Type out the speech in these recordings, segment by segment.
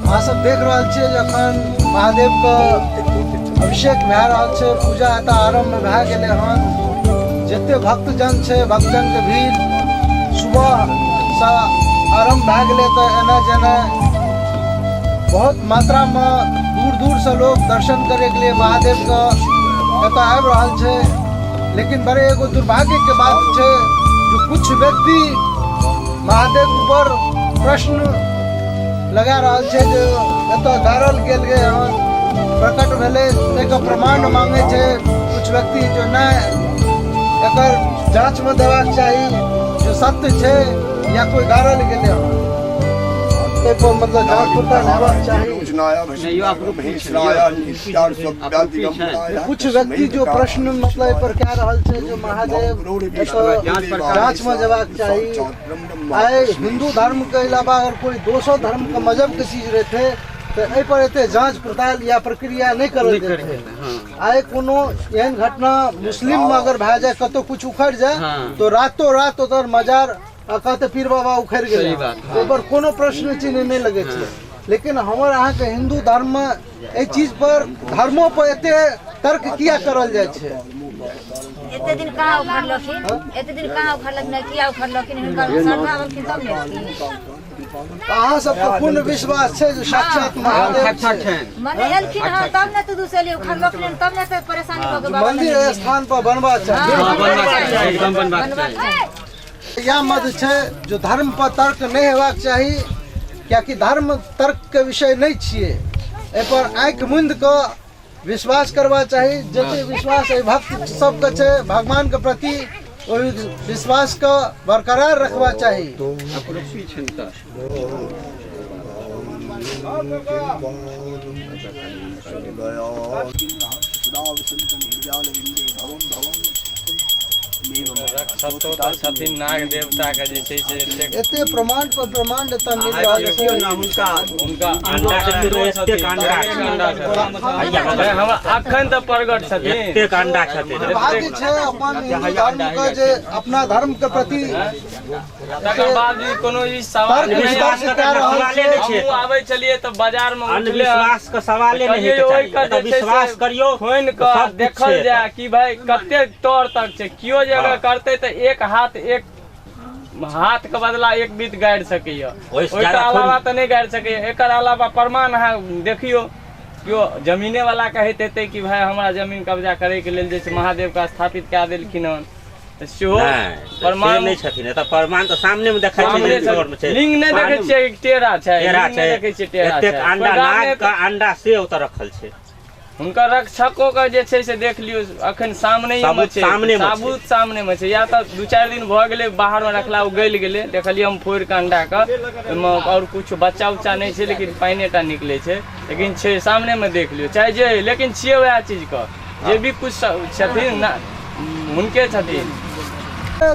अहाँ सब देख रहल छियै जे अखन महादेव के अभिषेक भए रहल छै। पूजा एतऽ आरम्भ भए गेलै हन। जते भक्तजन छै, भक्तजन के भीड़ सुबह से आरम्भ भए गेलै, तऽ एना जेना बहुत मात्रा में दूर दूर से लोग दर्शन करे के लिए महादेव के एतऽ आबि रहल छै। लेकिन बड़े एगो दुर्भाग्य के बात छै जो कुछ व्यक्ति महादेव ऊपर प्रश्न लगा रहल छै जे एतऽ गाड़ल गेल गे हन, प्रकट भेलै, ताहिके प्रमाण मांगे छै कुछ व्यक्ति, जो नहि एकर जांचमे देबाक चाही जो सत्य छै या कोई गाड़ल गेलै हन, ताहि पर मतलब जांच पड़ताल हेबाक चाही। कुछ व्यक्ति जो प्रश्न मतलब एहि पर कए रहल छै जो महादेव एतऽ जांच में जेबाक चाही। आइ हिंदू धर्म के अलावा अगर कोई दोसर धर्म के मजहब के चीज रहते तऽ एहि पर एते जांच पड़ताल या प्रक्रिया नहि करल जेतै। आइ कोनो एहन घटना मुस्लिम में अगर भए जाए, कतौ कुछ उखड़ जाए, तो रातो रात ओतर मजार आ कहते पीर बाबा उखड़ गेलै, सही बात, ओहि पर कोनो प्रश्न चिन्ह नहि लगै छै। लेकिन हमर अहाँके हिंदू धर्म में एहि चीज पर, धर्मो पर एते तर्क किया करल जाइ छै? एते दिन कहाँ उखड़लखिन? एते दिन कहाँ उखड़लखिन? किया उखड़लखिन? हुनकर श्रद्धा होलखिन तब ने एलखिन। तऽ अहाँ सबके पूर्ण विश्वास छै जे साक्षात महादेव छै? मने एलखिन हँ तब ने, तू दूसरे लिए उखड़लखिन तब ने, तऽ परेशानी भऽ के बाबा मंदिर एहि स्थान पर बनबा चाही? हँ, बनबाक चाही, एकदम बनबाक बनबाक चाही। चाही। इएह मत छै जो धर्म पर तर्क नहि हेबाक चाही, कियाकि धर्म तर्क के विषय नहि छियै। एहि पर आँखि मुंद कऽ विश्वास करबा चाही। जते विश्वास एहि भक्त सबके छै भगवान के प्रति, ओहि विश्वास के बरकरार रखबा चाही। अपरूपी छनि तऽ रक्षतो तऽ छथिन नाग देवता के जे छै से एतेक एते प्रमाण पर प्रमाण एतऽ मिल रहल देखियौ छै। ने हुनका हुनका अंडा देखियौ ने, एतेक अंडा एतेक अंडा छथिन। हमरा अखन तऽ प्रगट छथिन। एतेक अंडा छथिन। दुर्भाग्य छै अपन हिंदू धर्म के जे अपना धर्म के प्रति तकर बाद भी कोनो ई सवाल तर्क नहि वितर्क कए रहल सवाले छै। नहि छै। हमहूँ आबै छलियै तऽ बाजार मे उठले हन। अंधविश्वास के सवाले नहि कहलियै होइके ओहि चाही। के एतऽ जे छै से विश्वास करियौ खोनि तऽ कऽ सब किछु देखल छै। जाय कि भाई कते तौर तक छै। केओ जे अगर करतै तऽ एक हाथ, एक हाथ के बदला एक बीत गाड़ि सकैया, ओहिसँ ओहिके ज्यादा अलावा थोड़ी। तऽ नहि गाड़ि सकैया। एकर अलावा प्रमाण अहाँ देखियौ, केओ जमीने वाला कहैत हेतै कि भाई हमरा जमीन कब्जा करैके लेल जे छै महादेव के स्थापित कए देलखिन हन, तऽ सेहो नहि, से प्रमाण नहि छथिन। एतऽ प्रमाण तऽ सामने मे देखै छै सामने जे रोड मे छै। लिंग नहि देखै छियै कि टेढ़ा छै? टेढ़ा लिंग छै। नहि देखै छियै टेढ़ा एतेक छै? अंडा कोइ गामे नाग के अंडा से ओतऽ रखल छै। हुनकर रक्षको के जे छै से देख लियौ, अखन सामने मे साबुत छै। सामने मे छै। साबुत सामने मे छै। या तऽ 2-4 दिन भऽ गेलै बाहर मे रखला, ओ गलि गेलै। देखलियै हम फोड़ि कऽ अंडा के, ओहिमे आओर किछु बच्चा उच्चा नहि छै, लेकिन पानिए टा निकलै छै, लेकिन छै सामने मे, देख लियौ चाहे जे, लेकिन छियै वएह चीज के जे भी कुछ छथिन ना, हुनके छथिन।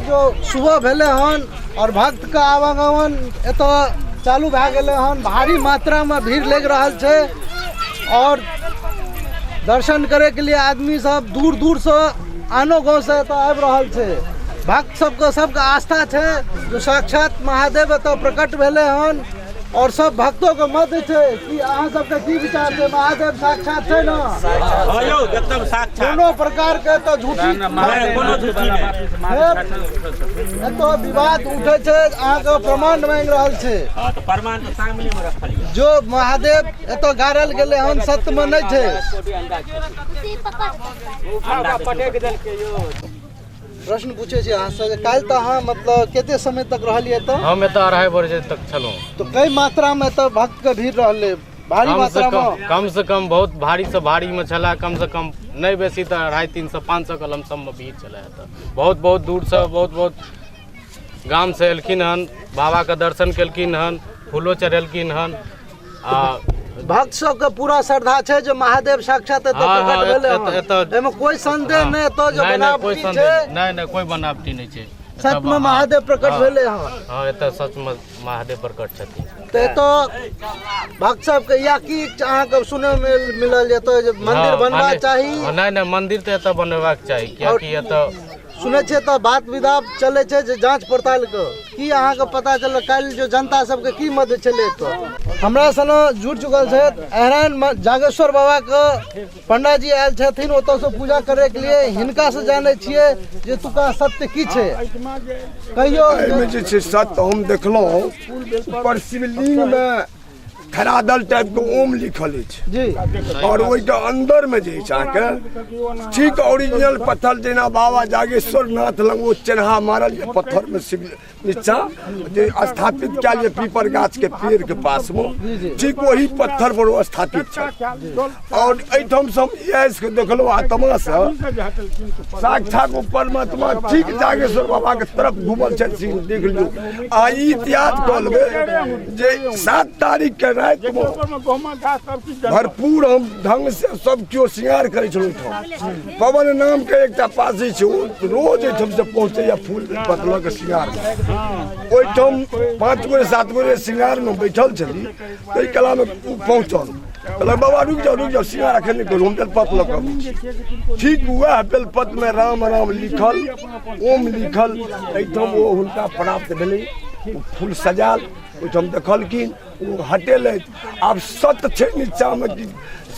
जो सुबह भेलै हन और भक्त के आवागमन एतऽ चालू भए गेलै हन। भारी मात्रा में भीड़ लागि रहल छै और दर्शन करे के लिए आदमी सब दूर दूर से, आनो गाँव से एतऽ आबि रहल छै। भक्त सबके सबके आस्था छै जो साक्षात महादेव एतऽ प्रकट भेलै हन और सब भक्तों के मत छै कि अहाँ सबके की विचार छै, महादेव साक्षात छै ने? हँ यौ, एकदम साक्षात। कोनो प्रकार के एतऽ झूठी नहि, कोनो झूठी नहि। फेर एतऽ विवाद उठै छै, अहाँके प्रमाण मांगि रहल छै। हँ, तऽ प्रमाण तऽ सामने मे रखल यऽ। जो महादेव एतऽ गाड़ल गेलै हन सत्य में नहि छै। अंडा देखियौ। प्रश्न पूछे छी अहाँ से, काल्हि तऽ अहाँ मतलब कते समय तक रहलियै एतऽ? हम एतऽ 2:30 बजे तक छलहुँ। तो कई मात्रा में एतऽ भक्त के भीड़ रहलै? भारी कम से मात्रा कम में? कम से कम बहुत भारी से भारी में छला, कम से कम नहि बेसी तऽ 250-300 500 के लमसम में भीड़ छलै एतऽ। बहुत बहुत दूर से, बहुत बहुत गाम से एलखिन हन, बाबा के दर्शन केलखिन हन, फूलो चढ़ेलखिन हन आ भक्त सबके पूरा श्रद्धा छै जे महादेव साक्षात एतऽ हाँ, प्रकट हाँ, भेलै एतऽ हन। एहिमे कोई संदेह नहि एतऽ जे नहि, नहि, कोई बनावटी संदेह छै। नहि, नहि, कोई बनावटी नहि छै एतऽ। सच में महादेव प्रकट भेलै हन? हाँ, एतऽ सच में महादेव प्रकट छथिन। तऽ एतऽ भक्त सबके इएह की अहाँके सुनय मे मिलल जे एतऽ जे मंदिर हाँ, बनबा चाही? हाँ, नहि नहि, मंदिर तऽ एतऽ बनेबाक चाही, कियाकि एतऽ सुनै छियै तऽ बात विदा चलै छै जे जाँच पड़तालके की अहाँके पता चलल काल्हि जो जनता सबके की मत छलै? तऽ हमरा सन जुड़ चुकल छथि एहन जागेश्वर बाबाके पंडाजी आयल छथिन ओतऽसँ पूजा करैके लिए। हिनकासँ जानै छियै जे तुका सत्य की छै, कहियो। एहिमे जे छै सत्य हम देखलहुँ, ऊपर शिवलिंगमे खरादल टाइपके ओम लिखल अछि जी, और ओहिके अंदरमे जे अछि अहाँके ठीक ओरिजिनल पत्थर, जेना बाबा जागेश्वर नाथ लग ओ चेन्हा मारल जे पत्थरमे शिव नीचा जे स्थापित कयल जे पीपर गाछ के पेड़ के पासमे, ठीक वही पत्थर पर ओ स्थापित छल। और एहिठाम से हम इएह के देखलहुँ, आत्मासँ साक्षात ओ परमात्मा ठीक जागेश्वर बाबा के तरफ घूमल छथि, देख लियौ। आ ई इतिहास कऽ लेबै जे 7 तारीख के रातिमे भरपूर हम ढंग से सब केओ श्रृंगार करै छलहुँ। ओहिठाम पवन नाम के एकटा पासी छै, ओ रोज एहिठाम से पहुँचैया फूल पत्त लऽ के श्रृंगार। ओहिठाम 5 गोरे 7 गोरे श्रृंगार में बैठल छली, ताहि कलामे ओ पहुँचल, कहलक बाबा रुकि जाउ, रुकि जाउ, श्रृंगार एखन नहि करू, हम बेलपत्र लऽ कऽ अबै छी। ठीक वएह बेलपत्रमे राम राम लिखल, ओम लिखल, एहिठाम ओ हुनका प्राप्त भेलै। ओ फूल सजायल ओहिठाम देखलखिन, ओ हटेलथि। आब सत्य छै नीचाँमे कि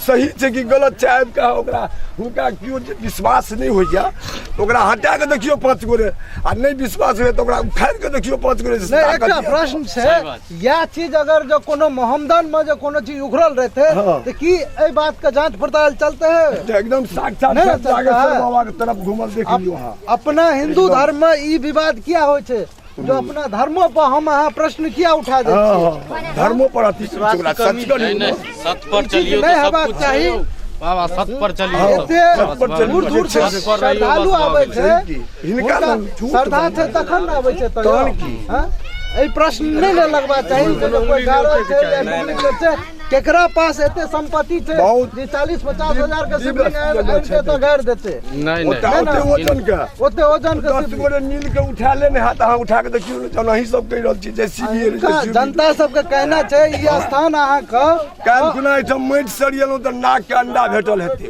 सही छै कि गलत छै, आबि कऽ ओकरा हुनका केओ जे विश्वास नहि होइए ओकरा हटा कऽ देखियौ 5 गोरे, आ नहि विश्वास होइए तऽ ओकरा उखाड़ि कऽ देखियौ 5 गोरे। नहि, एकटा प्रश्न छै, इएह चीज अगर जो कोनो मोहम्मदन में जो कोनो चीज उखड़ल रहते तो की एहि बात के जांच पड़ताल चलते है? एकदम साक्षात जागेश्वर बाबा के तरफ घूमल देख लियौ। अहाँ अपना हिंदू धर्म में ई विवाद किया होइ छै? जो अपना धर्मो पर हम अहाँ प्रश्न किया उठा दै छियै? धर्मो पर अति सत्य पर चलियौ नहि हेबाक चाही बाबा, सत्य पर चलियौ। एते दूर दूर से श्रद्धालु आबै छै, हिनका श्रद्धा छै तखन ने आबै छै। तहन की एहि प्रश्न नहि ने लगबाक चाही कोइ गारल छै या डुप्लीकेट छै? केकरा पास एते संपत्ति छै जे 40-50 हजार के शिवलिंग आनि के तऽ गाड़ि देतै? नहि, ओते वजन के, ओते वजन के 10 गोरे मिल के उठा ले ने हाथ, अहाँ उठा के देखियौ ने। जहन अहीं सब कहि रहल छी जे सीबी जनता सबके कहना छै ई स्थान अहाँके काल्हि खुना एहिठाम माटि सरियलहुँ तऽ नाग के अंडा भेटल हेतै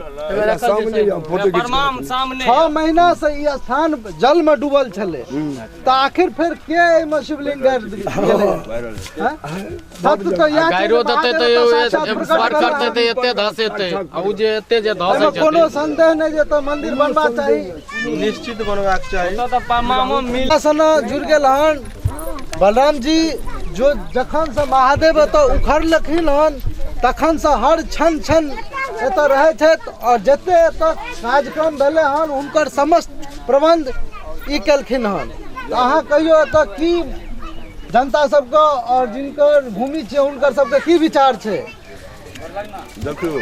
सामने, फोटो खींच। 6 महीना से ई स्थान जल में डूबल छलै, तऽ आखिर फेर के एहिमे शिवलिंग गाड़ि गेलै? सत्य तऽ इएह छै। गाइरो देतै तऽ स्वर करतै तऽ एते धसेतै, आ ओ जे एते जे धसै छै कोनो संदेह नहि जे तऽ मंदिर बनबाक चाही, निश्चित बनबाक चाही। तऽ परमामो मिल सन जुड़ गेल हन बलराम जी, जो जखन से महादेव एतऽ उखड़लखिन हन तखन से हर क्षण क्षण एतऽ रहै छथि, और जते एतऽ कार्यक्रम भेलै हन हुनकर समस्त प्रबंध ई केलखिन हन। तऽ अहाँ कहियौ एतऽ की जनता सबके और जिनकर भूमि छै हुनकर सबके की विचार छै? देखियौ,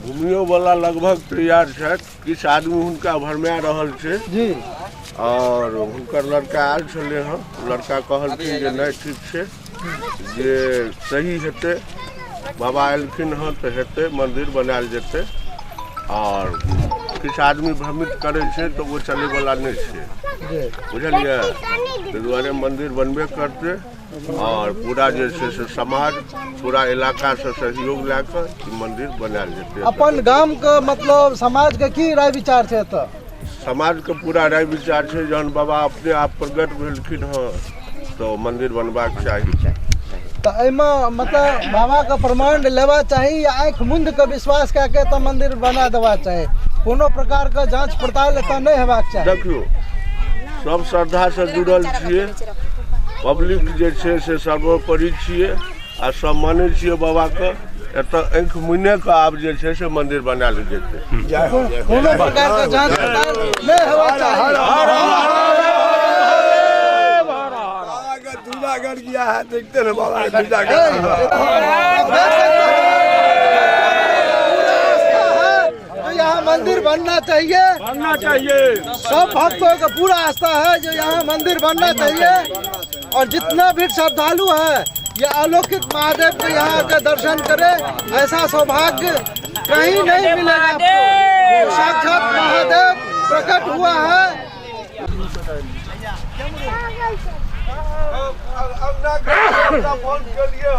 भूमियोवला लगभग तैयार छथि, किछु आदमी हुनका भरमाए रहल छै जी, और हुनकर लड़का आयल छलै हँ, लड़का कहलखिन जे नहि ठीक छै, जे सही हेतै, बाबा एलखिन हँ तऽ हेतै, मन्दिर बनायल जेतै। और किछु आदमी भ्रमित करै छै तऽ ओ चलैवला नहि छै, बुझलियै? ताहि दुआरे मन्दिर बनबे करतै, और पूरा जे छै से समाज पूरा इलाकासँ सहयोग लए कऽ ई मन्दिर बनायल जेतै। अपन गामके मतलब समाजके की राय विचार छै एतऽ? समाजके पूरा राय विचार छै जहन बाबा अपने आप प्रकट भेलखिन हँ तऽ मन्दिर बनबाक चाही। तऽ एहिमे मतलब बाबाके प्रमाण लेबा चाही या आँखि मुंद के विश्वास कए के तऽ मंदिर बना देबा चाही? कोनो प्रकारके जाँच पड़ताल एतऽ नहि हेबाक चाही? देखियौ, सब श्रद्धासँ जुड़ल छियै, पब्लिक जे छै से सर्वोपरि छियै, आ सब मानै छियै बाबाके। एतऽ आँखि मुने कऽ आब जे छै से मन्दिर बनायल जेतै, कोनो प्रकारके जाँच पड़ताल नहि हेबाक चाही। धूजा गड़ गया है, देखते रहे बाबा धूजा गड़। जो यहाँ मंदिर बनना चाहिए, बनना चाहिए, सब भक्तों का पूरा आस्था है जो यहाँ मंदिर बनना चाहिए, और जितना भी श्रद्धालु है ये अलौकिक महादेव के यहाँ आकर दर्शन करे, ऐसा सौभाग्य कहीं नहीं मिलेगा आपको। साक्षात महादेव प्रकट हुआ है। फोन के लिए।